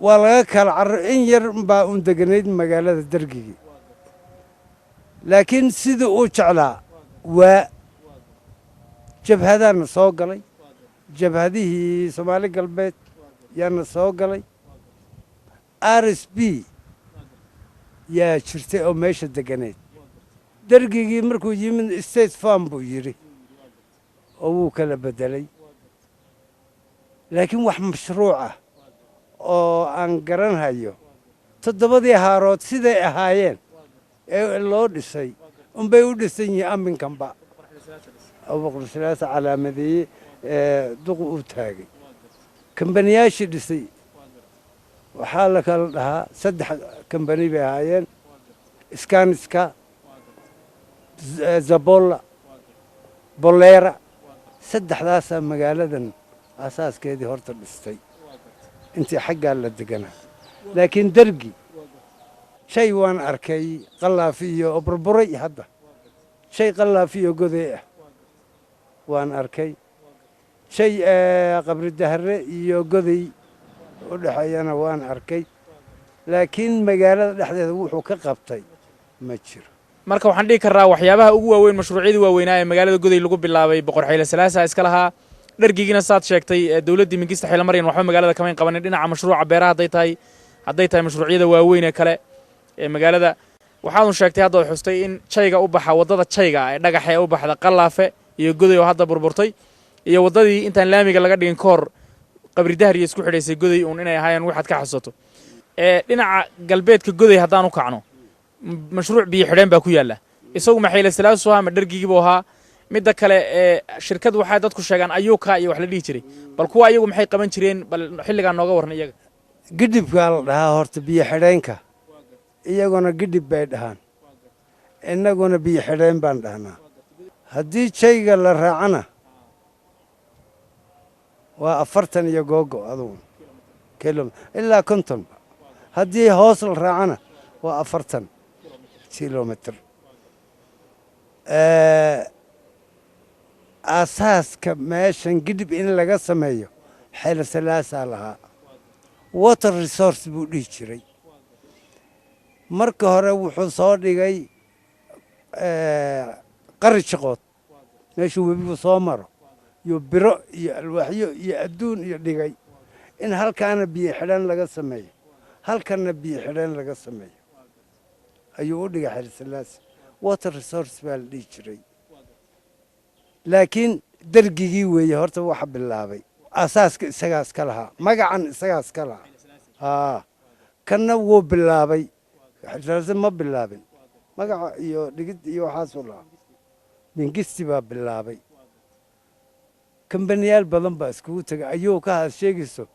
waa laga kala carro, in yar baa un deganayd magaalada dergigii, laakiin sidii uu jeclaa waa jabhadaana soo galay, jabhadihii Soomaali Galbeed yaana soo galay, RSP yaa jirtay oo meesha degganayd. Dergigii markuu yimid state farm buu yidhi oo wuu kala beddelay, laakiin wax mashruuc ah oo aan garanhayo, toddobadii haarood siday ahaayeen ee loo dhisay unbay u dhisan yihiin aminkanba. Boqorsilaasa calaamadeeye ee duqu u taagay. Kambaniyaashii dhisay waxaa la kala dhahaa saddex kambani bay ahaayeen: Skanska, Zabolla, Bolera. Saddexdaasaa magaaladan asaaskeedii horta dhistay intii xaggaa la deganaa. Laakiin dergi shay waan arkay Qalaafi iyo oo burburay hadda, shay Qalaafi iyo Goday ah waan arkay, shay Qabri Dahre iyo Goday u dhexeeyana waan arkay, laakiin magaalada dhexdeeda wuxuu ka qabtay ma jiro. Marka waxaan dhihi karraa waxyaabaha ugu waaweyn, mashruucyadii waaweynaa ee magaalada Goday lagu bilaabay, boqor Xayle Salaasa iska lahaa. Dhergigiina saad sheegtay, dowladdii Mingista Xayla Maryan waxba magaalada kamayn qabanin dhinaca mashruuca beeraha, hadday tahay mashruucyada waaweyn ee kale ee magaalada. Waxaadun sheegtay hadda ood xustay in jayga u baxa, waddada jayga ee dhagaxa ee u baxda Qalaafe iyo Goday oo hadda burburtay, iyo waddadii intaan laamiga laga dhigin ka hor Qabri Dahriya isku xidhaysay Goday uun inay ahaayeen waxaad ka xasuusato. Ee dhinaca galbeedka Goday haddaan u kacno, mashruuc biyo xidheen baa ku yaalla. Isagu ma Xayle Salaasu ahaa ma dhergigiibuu ahaa? Midda kale, ee shirkad waxay dadku sheegaan Ayuuka iyo wax la dhihi jiray, bal kuwa iyagu maxay qaban jireen? Bal xilligaa nooga warran iyaga. Gidhibkaa la dhahaa horta biyo xidheenka, iyaguna gidhib bay dhahaan, innaguna biyo xidheen baan dhahnaa. Haddii jayga la raacana waa 40 iyo googo adugu kilo ilaa 50ba. Haddii hoos la raacana waa 40 kilomitr. Aasaaska meeshan gidhib in laga sameeyo Xayla Salaasaa lahaa. Water resource buu dhihi jiray. Marka hore wuxuu soo dhigay qari jaqood, meeshuu webigu soo maro, iyo biro iyo alwaaxyo iyo adduun iyo dhigay in halkaana biyo xidhan laga sameeyo, halkanna biyo xidhan laga sameeyo ayuu u dhigay Xayla Salaasi. Water resource baa la dhihi jiray, laakiin Dergigii weeye horta waxa bilaabay. Asaaska isagaas ka lahaa, magacan isagaas ka lahaa. Haa, kanna wuu bilaabay. Xayla ma bilaabin, magaca iyo dhigid iyo waxaasuu lahaa. Mingisti baa bilaabay. Kambaniyaal badan baa iskugu tegay. Ayuu ka had sheegayso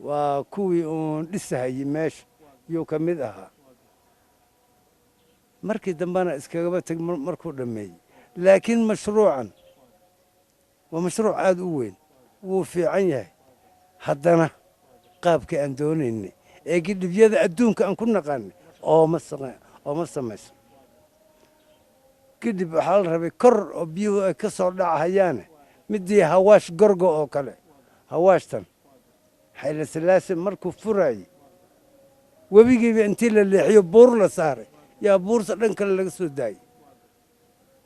waa kuwii uun dhisahayey meesha yuu ka mid ahaa. Markii dambena iskagaba teg markuu dhammeeyey. Laakiin mashruucan waa mashruuc aada u weyn, wuu fiican yahay. Haddana qaabkii aan doonaynay ee gidhibyada adduunka aan ku naqaanay ooma samayso. Gidhib waxaa la rabay kor oo biyuhu ay ka soo dhacahayaane, midii Hawaash Gorgo oo kale. Hawaashtan Xayla Salaase markuu furaayey, webigiiba intii la leexiyo buur la saaray, yaa buurta dhan kale laga soo daayey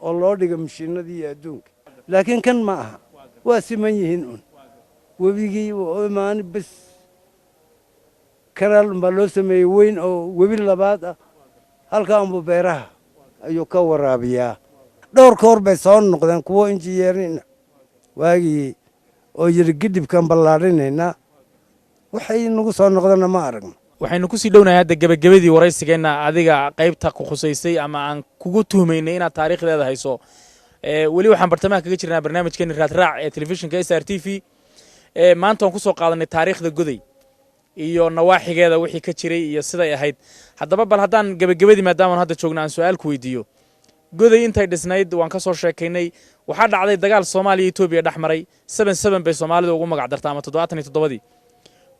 oo loo dhigay mashiinadii iyo adduunka. Laakiin kan ma aha, waa siman yihiin un. Webigii waa u imaani bes, kanaal unbaa loo sameeyey weyn oo webi labaad ah. Halkaa unbu beeraha ayuu ka waraabiyaa. Dhowr koor bay soo noqdeen kuwo injineerina waagii oo yidhi gidhibkan ballaadhinaynaa. Waxay nagu soo noqdana ma aragno. Waxaynu kusii dhownahay hadda gebagabadii waraysigeenna. Adiga qaybta ku khusaysay ama aan kugu tuhmaynay inaad taariikhdeeda hayso, weli waxaan bartamaha kaga jirnaa barnaamijkeeni Raadraac ee telefishinka SRTV. Maanta waan kusoo qaadanay taariikhda Goday iyo nawaaxigeeda, wixii ka jiray iyo siday ahayd. Haddaba bal haddaan gebagabadii, maadaamaan hadda joogno, aan su-aal ku weydiiyo. Goday intay dhisnayd waan ka soo sheekaynay. Waxaa dhacday dagaal Soomaaliya Etoobiya dhex maray, 7-7 bay Soomaalidu ugu magac darta, ama 77-dii.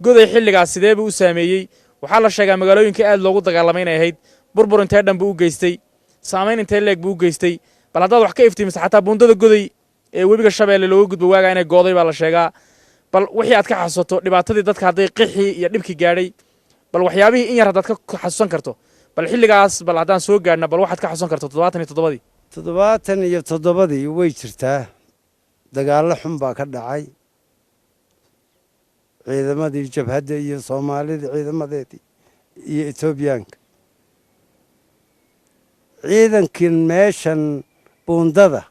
Goday xilligaas sidee buu u saameeyey? Waxaa la sheegaa magaalooyinka aad loogu dagaalamay inay ahayd. Burbur intee dhan buu u geystay? Saamayn intee leeg buu u geystay? Bal haddaad wax ka iftiimisa. Xataa buundada Goday ee webiga Shabeelle looga gudbo waagaa inay gooday baa la sheegaa. Bal wixii aad ka xasuusato dhibaatadii dadka, hadday qixii iyo dhibkii gaadhay, bal waxyaabihii in yar haddaad ka xasuusan karto, bal xilligaas, bal haddaan soo gaadhna, bal waxaad ka xasuusan karto 77-dii. 77-dii way jirtaa. Dagaallo xun baa ka dhacay. Ciidamadii jabhadda iyo Soomaalida ciidamadeedii iyo Etoobiyaanka, ciidankii meeshan buundada,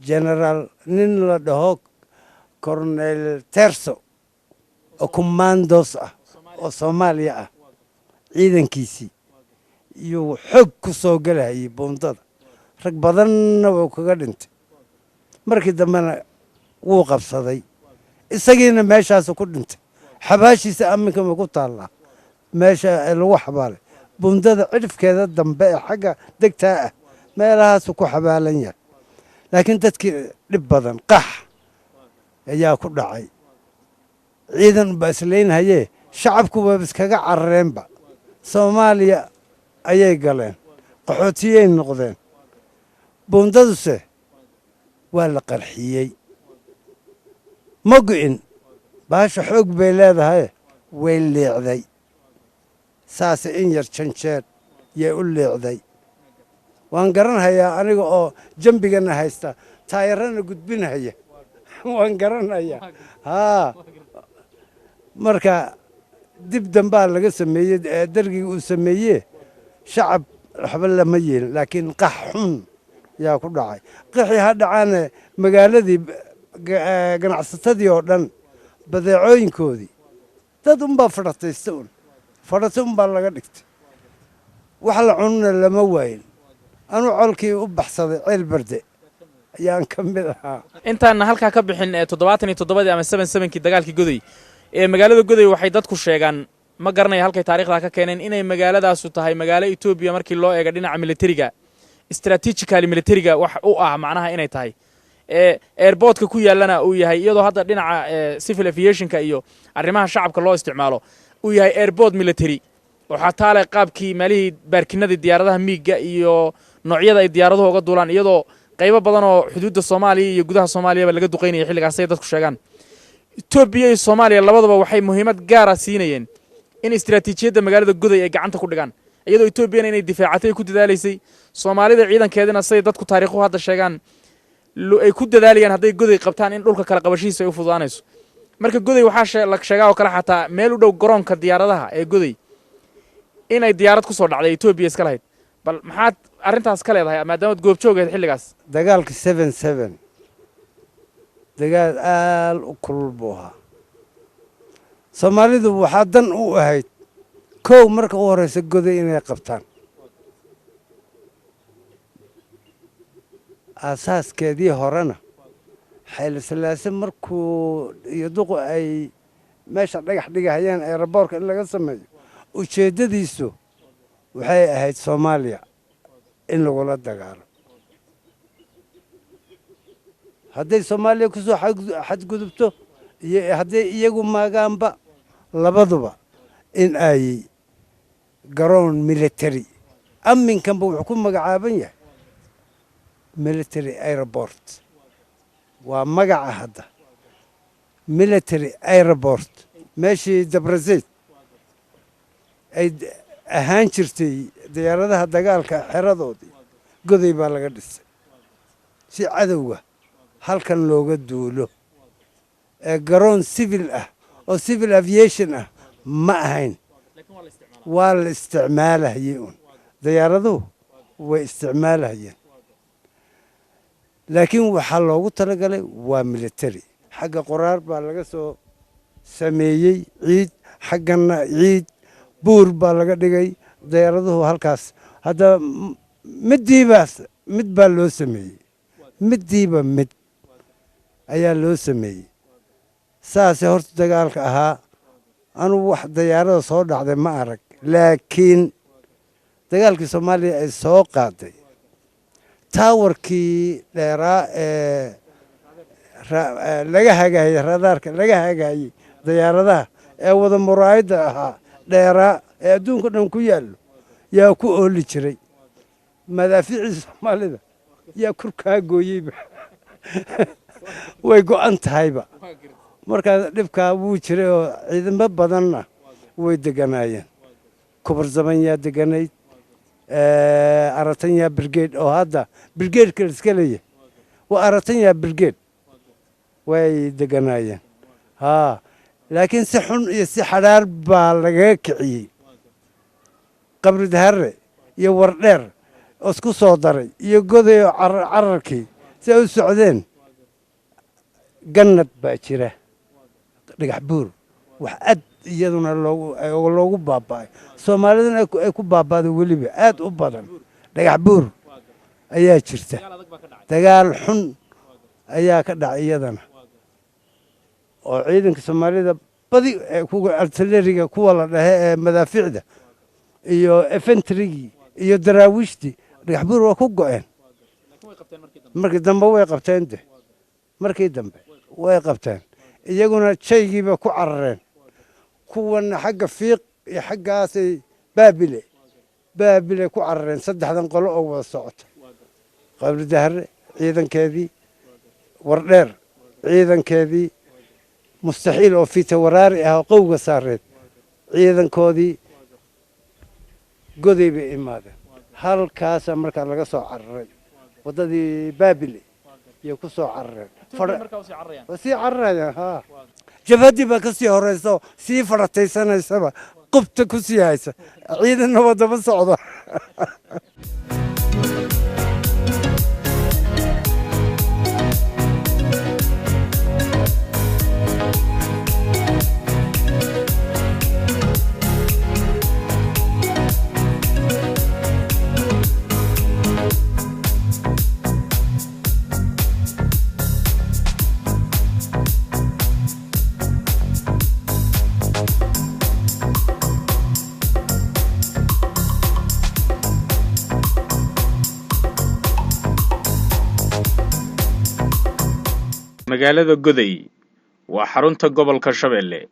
generaal nin la dhaho Cornel Terso oo commandos ah oo Soomaaliya ah, ciidankiisii iyuu xoog ku soo gelahayay buundada. Rag badanna wuu kaga dhintay. Markii dambena wuu qabsaday, isagiina meeshaasu ku dhintay. Xabaashiisa aminka ma ku taallaa meesha lagu xabaalay buundada cidhifkeeda dambe ee xagga degtaa ah, meelahaasu ku xabaalan yahay. Laakiin dadkii dhib badan, qax ayaa ku dhacay. Ciidan baa islaynhayee, shacabku waaba iskaga carareenba. Soomaaliya ayay galeen, qaxootiyay noqdeen. Buundaduse waa la qarxiyey, ma go'in. Baasha xoog bay leedahay, way liicday saase in yar janjeer yay u liicday. Waan garanhayaa aniga oo jambigana haysta, taayarana gudbinhaya, waan garanhayaa. Haa, marka dib dambaa laga sameeyey ee Dergiga uu sameeyee. Shacab waxba lama yeelin, laakiin qax xun yaa ku dhacay. Qaxii ha dhacaane, magaaladii ganacsatadii oo dhan badeecooyinkoodii dad unbaa fadhataysta, un fadhato unbaa laga dhigtay. Wax la cunana lama waayin. Anuu colkii u baxsaday Ceel Barde ayaan ka mid ahaa. Intaana halkaa ka bixin ee 77-dii ama 7-7-kii dagaalkii Goday ee magaalada Goday, waxay dadku sheegaan, ma garanaya halkay taarikhdaa ka keeneen, inay magaaladaasu tahay magaalo Etoobiya markii loo eega dhinaca militariga, strategically militariga wax u ah, macnaha inay tahay ee airportka ku yaallana uu yahay, iyadoo hadda dhinaca civil aviationka iyo arrimaha shacabka loo isticmaalo. Uu yahay airport military oo xataa leh qaabkii meelihii baarkinadii diyaaradaha miigga iyo noocyada ay diyaaraduhu uga duulaan, iyadoo qaybo badan oo xuduudda Soomaaliya iyo gudaha Soomaaliyaba laga duqaynaya xilligaas, ay dadku sheegaan. Etoobiya iyo Soomaaliya labadaba waxay muhiimad gaara siinayeen in istiraatiijiyadda magaalada Goday ay gacanta ku dhigaan, iyadoo Etoobiyana inay difaacatay ay ku dadaalaysay, Soomaalida ciidankeedina, siday dadku taariikhuhu hadda sheegaan, ay ku dadaalayaan hadday Goday qabtaan in dhulka kala qabashihiisa ay u fududaanayso. Marka Goday waxaa la sheegaa oo kale xataa meel u dhow garoonka diyaaradaha ee Goday inay diyaarad ku soo dhacday Etoobiya iska lahayd. Bal maxaad arrintaas ka leedahay, maadaamaad goobjoog ahayd xilligaas? Dagaalka 77 dagaal aad u kulul buu ahaa. Soomaalidu waxaa dan u ahayd kow marka u horeysa Goday inay qabtaan. Aasaaskeedii horena Xayla Salaase markuu iyo duqu ay meesha dhagax dhigahayeen airportka in laga sameeyo, ujeeddadiisu waxay ahayd Soomaaliya in lagula dagaalo. Hadday Soomaaliya ku soo xadgudubto iyo hadday iyagu maagaanba, labaduba in ay garoon military, aminkanba wuxuu ku magacaaban yahay military airport, waa magaca hadda military airport. Meeshii Dabrazeyd ay ahaan jirtay diyaaradaha dagaalka xeradoodii, Goday baa laga dhisay si cadowga halkan looga duulo. Ee garoon civil ah oo civil aviation ah ma ahayn, waa la isticmaalahayey un, diyaaraduhu way isticmaalahayeen, laakiin waxaa loogu talagalay waa military. Xagga Qoraar baa laga soo sameeyey ciid, xagganna ciid buur baa laga dhigay. Diyaaraduhu halkaas hadda midiibaas mid baa loo sameeyey, midiiba mid ayaa loo sameeyey. Saase horta dagaalka ahaa. Anugu wax diyaarada soo dhacday ma arag, laakiin dagaalkii Soomaaliya ay soo qaaday, towerkii dheeraa ee laga hagaayey radaarka, laga hagaayey diyaaradaha ee wada muraayadda ahaa dheeraa ee adduunka dhan ku yaallo, yaa ku ooli jiray. Madaafiicii Soomaalida yaa kurkaa gooyeyba, way go'an tahayba. Markaa dhibkaa wuu jiray oo ciidamo badanna way deganaayeen. Kubar yaa deganayd, Aratanyaa brigade oo hadda brigadeka la iska leeyahay waa Aratanyaa brigade, way deganaayeen. Haa, laakiin si xun iyo si xadhaar baa lagaga kiciyey. Qabri Dahare iyo Wardheer oo isku soo daray iyo Goday oo cararkii si ay u socdeen, gannad baa jira, Dhagax Buur, wax aad iyaduna loogu baaba'ay, Soomaaliduna ay ku baaba'day weliba aad u badan. Dhagax Buur ayaa jirta, dagaal xun ayaa ka dhacay iyadana oo ciidanka Soomaalida badi kuwa artilleriga, kuwa la dhahe ee madaafiicda iyo infantrygii iyo daraawiishtii, Dhagax Buur waa ku go'een. Markii dambe way qabteen de, markii dambe way qabteen, iyaguna jaygiiba ku carareen, kuwana xagga Fiiq iyo xaggaasay Baabile ku carareen. Saddexdan qolo oo wada socota, Qabri Dahre ciidankeedii, Wardheer ciidankeedii, Mustaxiil oo fiita waraari ah oo qowga saareed ciidankoodii, Goday bay imaadeen. Halkaasaa markaa laga soo cararay, waddadii Baabile iyo ku soo carareen, waa sii cararayaan. Haa, jabhaddii baa ka sii horeysa oo sii fadhataysanaysaba, qubta ku sii haysa, ciidanna waa daba socda. Magaalada Goday waa xarunta gobolka Shabeelle.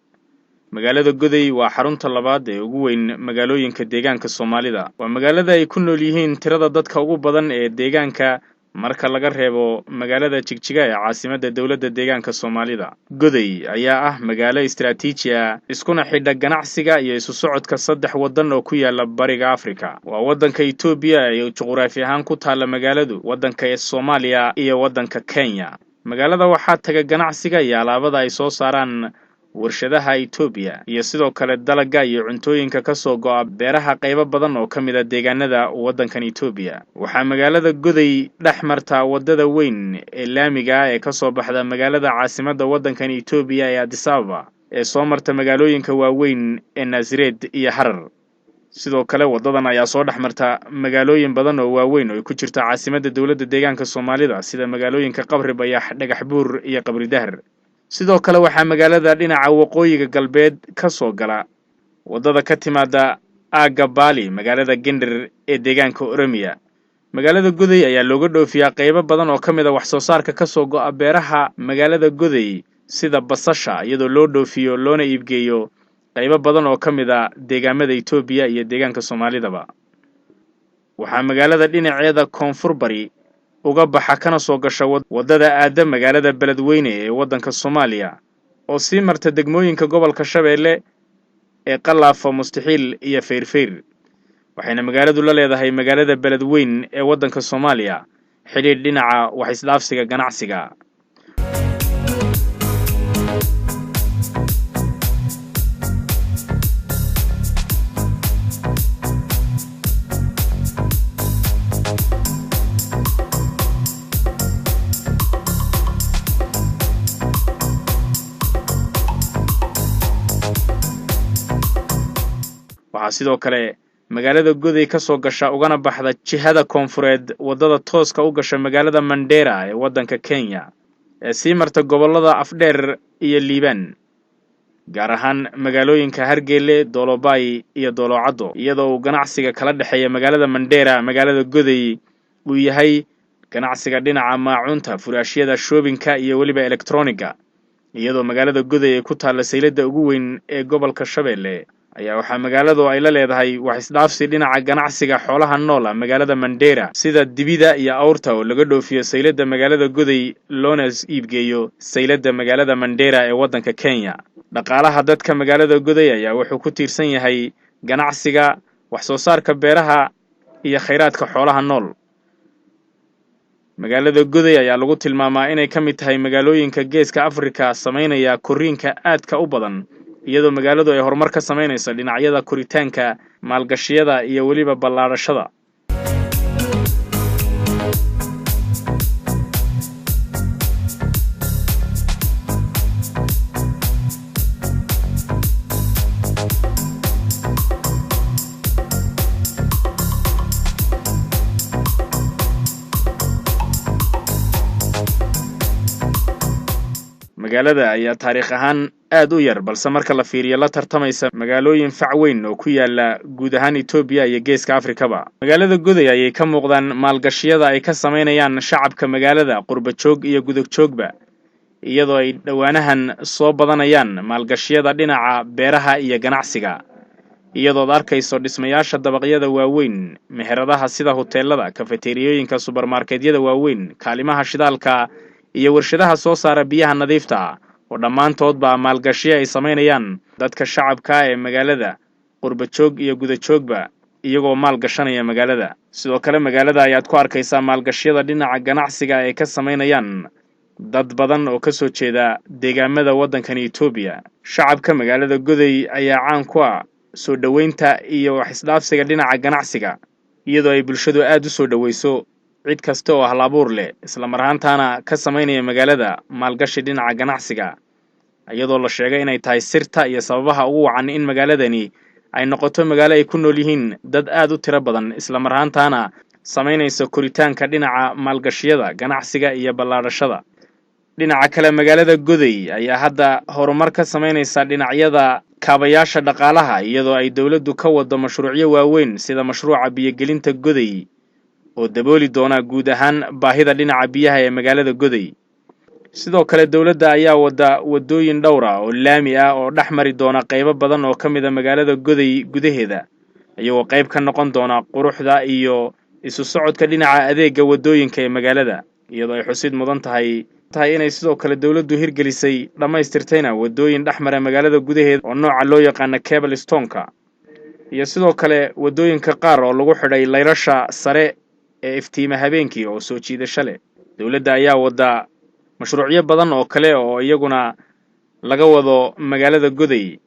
Magaalada Goday waa xarunta labaad ee ugu weyn magaalooyinka deegaanka Soomaalida. Waa magaalada ay ku nool yihiin tirada dadka ugu badan ee deegaanka marka laga reebo magaalada Jigjiga ee caasimadda dowladda deegaanka Soomaalida. Goday ayaa ah magaalo istaraatiiji ah, iskuna xidha ganacsiga iyo isu socodka saddex waddan oo ku yaala Bariga Afrika. Waa waddanka Itoobiya ee juquraafi ahaan ku taalla magaaladu, waddanka Soomaaliya iyo waddanka Kenya. Magaalada waxaa taga ganacsiga iyo alaabada ay soo saaraan warshadaha Itoobiya, iyo sidoo kale dalagga iyo cuntooyinka ka soo go'a beeraha qaybo badan oo ka mid ah deegaanada waddankan Itoobiya. Waxaa magaalada Goday dhex martaa waddada weyn ee laamiga ah ee ka soo baxda magaalada caasimadda waddankan Itoobiya ee Addis Ababa, ee soo marta magaalooyinka waaweyn ee Naasareed iyo Harar. Sidoo kale waddadan ayaa soo dhex marta magaalooyin badan oo waaweyn oo ay ku jirto caasimadda dowladda deegaanka Soomaalida, sida magaalooyinka Qabri Bayax, Dhagax Buur iyo Qabri Dahar. Sidoo kale waxaa magaalada dhinaca waqooyiga galbeed ka soo gala waddada ka timaada aagga Baali, magaalada Gender ee deegaanka Oromiya. Magaalada Goday ayaa looga dhoofiyaa qaybo badan oo ka mid ah wax soo saarka ka soo go'a beeraha magaalada Goday, sida basasha, iyadoo loo dhoofiyo loona iibgeeyo qaybo badan oo ka mid ah deegaamada Itoobiya iyo deegaanka Soomaalidaba. Waxaa magaalada dhinaceeda koonfur bari uga baxa kana soo gasha waddada aadda magaalada Beledweyne ee waddanka Soomaaliya, oo sii marta degmooyinka gobolka Shabeelle ee Qalaafo, Mustaxiil iyo Feyrfeyr. Waxayna magaaladu la leedahay magaalada Beledweyn ee waddanka Soomaaliya xidhiidh dhinaca wax isdhaafsiga ganacsiga. Waxaa sidoo kale magaalada Goday ka soo gasha ugana baxda jihada koonfureed waddada tooska u gasha magaalada Mandera ee waddanka Kenya, ee sii marta gobollada Afdheer iyo Liibaan, gaar ahaan magaalooyinka Hargeyle, Doolobaay iyo Doolocaddo, iyadoo uu ganacsiga kala dhexeeya magaalada Mandera magaalada Goday uu yahay ganacsiga dhinaca maacuunta, furaashyada, shoobinka iyo weliba elektroniga. Iyadoo magaalada Goday ay ku taalla sayladda ugu weyn ee gobolka Shabeelle, ayaa waxaa magaaladu ay la leedahay wax isdhaafsi dhinaca ganacsiga xoolaha noola magaalada Mandera, sida dibida iyo awrta oo laga dhoofiyo sayladda magaalada Goday loona iibgeeyo sayladda magaalada Mandera ee waddanka Kenya. Dhaqaalaha dadka magaalada Goday ayaa wuxuu ku tiirsan yahay ganacsiga, wax soo saarka beeraha iyo khayraadka xoolaha nool. Magaalada Goday ayaa lagu tilmaamaa inay ka mid tahay magaalooyinka Geeska Afrika samaynaya korriinka aadka u badan, iyadoo magaaladu ay horumar ka samaynayso dhinacyada koritaanka, maalgashiyada iyo weliba ballaadhashada. Magaalada ayaa taariikh ahaan aad u yar, balse marka la fiiriyo la tartamaysa magaalooyin fac weyn oo ku yaala guud ahaan Itoobiya iyo Geeska Afrikaba. Magaalada Goday ayay ka muuqdaan maalgashiyada ay ka samaynayaan shacabka magaalada, qurba joog iyo gudog joogba, iyadoo ay dhowaanahan soo badanayaan maalgashiyada dhinaca beeraha iyo ganacsiga, iyadood arkayso dhismayaasha dabaqyada waaweyn, meheradaha sida huteelada, kafeteriyooyinka, subarmarketyada waaweyn, kaalimaha shidaalka iyo warshadaha soo saara biyaha nadiifta ah, oo dhammaantoodba maalgashiyo ay samaynayaan dadka shacabka ee magaalada, qurba joog iyo guda joogba, iyagoo maal gashanaya magaalada. Sidoo kale magaalada ayaad ku arkaysaa maalgashiyada dhinaca ganacsiga ay ka samaynayaan dad badan oo ka soo jeeda deegaamada waddankan Itoobiya. Shacabka magaalada Goday ayaa caan ku ah soo dhoweynta iyo wax isdhaafsiga dhinaca ganacsiga, iyadoo ay bulshadu aad u soo dhoweyso cid kasta oo hal-abuur leh, isla mar ahaantaana ka samaynaya magaalada maalgashi dhinaca ganacsiga, iyadoo la sheegay inay tahay sirta iyo sababaha ugu wacan in magaaladani ay noqoto magaalo ay ku nool yihiin dad aad u tiro badan, isla mar ahaantaana samaynaysa koritaanka dhinaca maalgashiyada, ganacsiga iyo ballaadhashada. Dhinaca kale magaalada Goday ayaa hadda horumar ka samaynaysa dhinacyada kaabayaasha dhaqaalaha, iyadoo ay dowladdu ka wado mashruucyo waaweyn sida mashruuca biyogelinta Goday oo dabooli doona guud ahaan baahida dhinaca biyaha ee magaalada Goday. Sidoo kale dowladda ayaa wada waddooyin dhowr ah oo laami ah oo dhex mari doona qaybo badan oo ka mid ah magaalada Goday gudaheeda, iyagoo qayb ka noqon doona quruxda iyo isu socodka dhinaca adeegga waddooyinka ee magaalada, iyadoo ay xusid mudan tahay inay sidoo kale dowladdu hirgelisay dhammaystirtayna waddooyin dhex mara magaalada gudaheeda oo nooca loo yaqaano cobblestone-ka, iyo sidoo kale waddooyinka qaar oo lagu xidhay layrasha sare ee iftiima habeenkii oo soo jiidasho leh. Dowladda ayaa wada mashruucyo badan oo kale oo iyaguna laga wado magaalada Goday,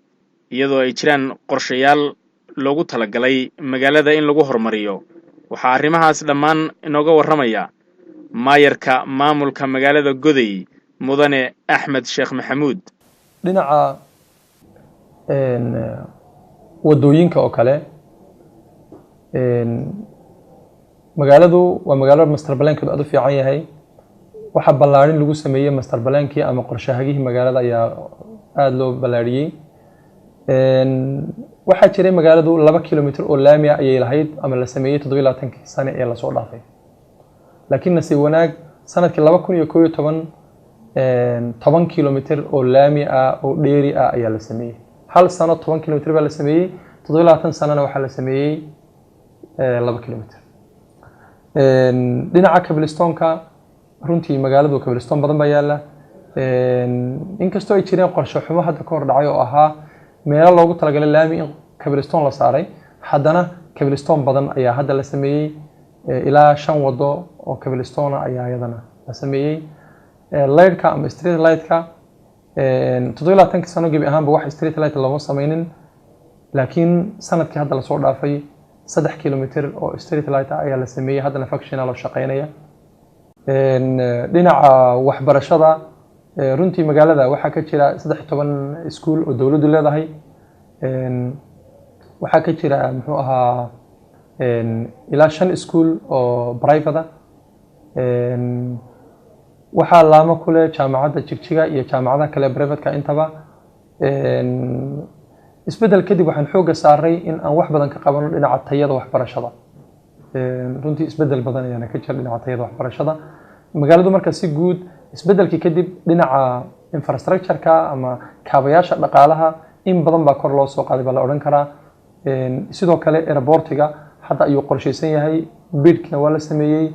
iyadoo ay jiraan qorshayaal loogu talagalay magaalada in lagu horumariyo. Waxaa arrimahaas dhammaan inooga warramaya maayarka maamulka magaalada Goday, Mudane Axmed Sheekh Maxamuud. Dhinaca wadooyinka oo kale, magaaladu waa magaalo master plan-keedu aad u fiican yahay. Waxaa ballaarin lagu sameeyey master plan-kii ama qorshahagihii magaalada ayaa aada loo ballaariyey. Waxaa jiray magaaladu 2 kilomitr oo laami ah ayay lahayd ama la sameeyey 27-kii sane ee lasoo dhaafay, laakiin nasiib wanaag sanadkii 2011 10 kilomitr oo laami ah oo dheeri ah ayaa la sameeyey. Hal sano 10 kilomitr baa la sameeyey, 27 sanona waxaa la sameeyey 2 kilomitr. Dhinaca cobblestone-ka, runtii magaaladu cobblestone badan baa yaala, inkastoo ay jireen qorshe xumo hadda ka hor dhacay oo ahaa meelo loogu talagalay laami in cobblestone la saaray. Haddana cobblestone badan ayaa hadda la sameeyey, ilaa shan wado oo cobblestone ayaa iyadana la sameeyey. Lightka ama street lightka, 27-kii sano gebi ahaanba wax street light looma sameynin, laakiin sanadkii hadda lasoo dhaafay 3 kilomitr oo street light ah ayaa la sameeyey, haddana functional oo shaqeynaya. Dhinaca waxbarashada, runtii magaalada waxaa ka jira 13 iskuul oo dowladdu leedahay. Waxaa ka jira, muxuu ahaa, ilaa shan iskuul oo private ah. Waxaa laamo ku leh jaamacadda Jigjiga iyo jaamacadaha kale private-ka intaba. Isbeddel kadib waxaan xoogga saaray in aan wax badan ka qabano dhinaca tayada waxbarashada. Runtii isbeddel badan ayaana ka jira dhinaca tayada waxbarashada magaaladu. Marka si guud isbeddelkii kadib dhinaca infrastructure-ka ama kaabayaasha dhaqaalaha in badan baa kor loo soo qaaday baa la odhan karaa. Sidoo kale airport-iga hadda ayuu qorshaysan yahay, bid-kina waa la sameeyey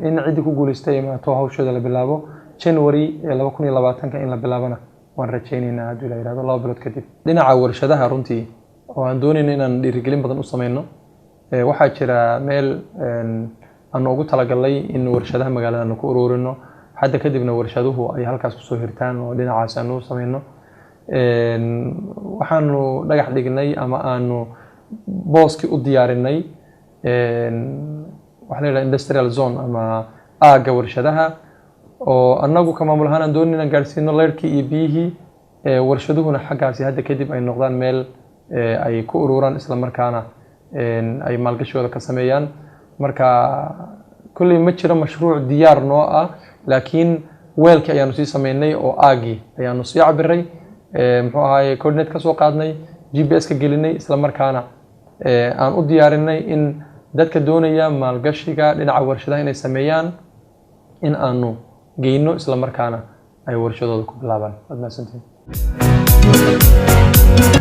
in ciddii ku guuleystay imaato hawsheeda la bilaabo January 2020-ka in la bilaabana waan rajaynaynaa, haddii la yihahdo, 2 bilood kadib. Dhinaca warshadaha, runtii oo aan doonayno inaan dhiirigelin badan u sameyno, waxaa jira meel aan ugu talagalnay in warshadaha magaalada aanu ku ururino, hadda kadibna warshaduhu ay halkaas kusoo hirtaan oo dhinacaas aanu u sameyno. Waxaanu dhagax dhignay ama aanu booskii u diyaarinay waxa la yidhaha industrial zone ama aagga warshadaha, oo annagu ka maamul ahaan aan doonin inaan gaadhsiino leyrhkii iyo biyihii, warshaduhuna xaggaasi hadda kadib ay noqdaan meel ay ku ururaan, isla markaana ay maalgashigooda ka sameeyaan. Marka kolley ma jiro mashruuc diyaar noo ah, laakiin weelkii ayaanu sii sameynay oo aaggii ayaanu sii cabiray, muxuu ahaaye, coordinate ka soo qaadnay, GPS ka gelinay, isla markaana aan u diyaarinay in dadka doonaya maalgashiga dhinaca warshadaha inay sameeyaan in aanu geyno, isla markaana ay warshadooda ku bilaabaan. Waad mahadsantihiin.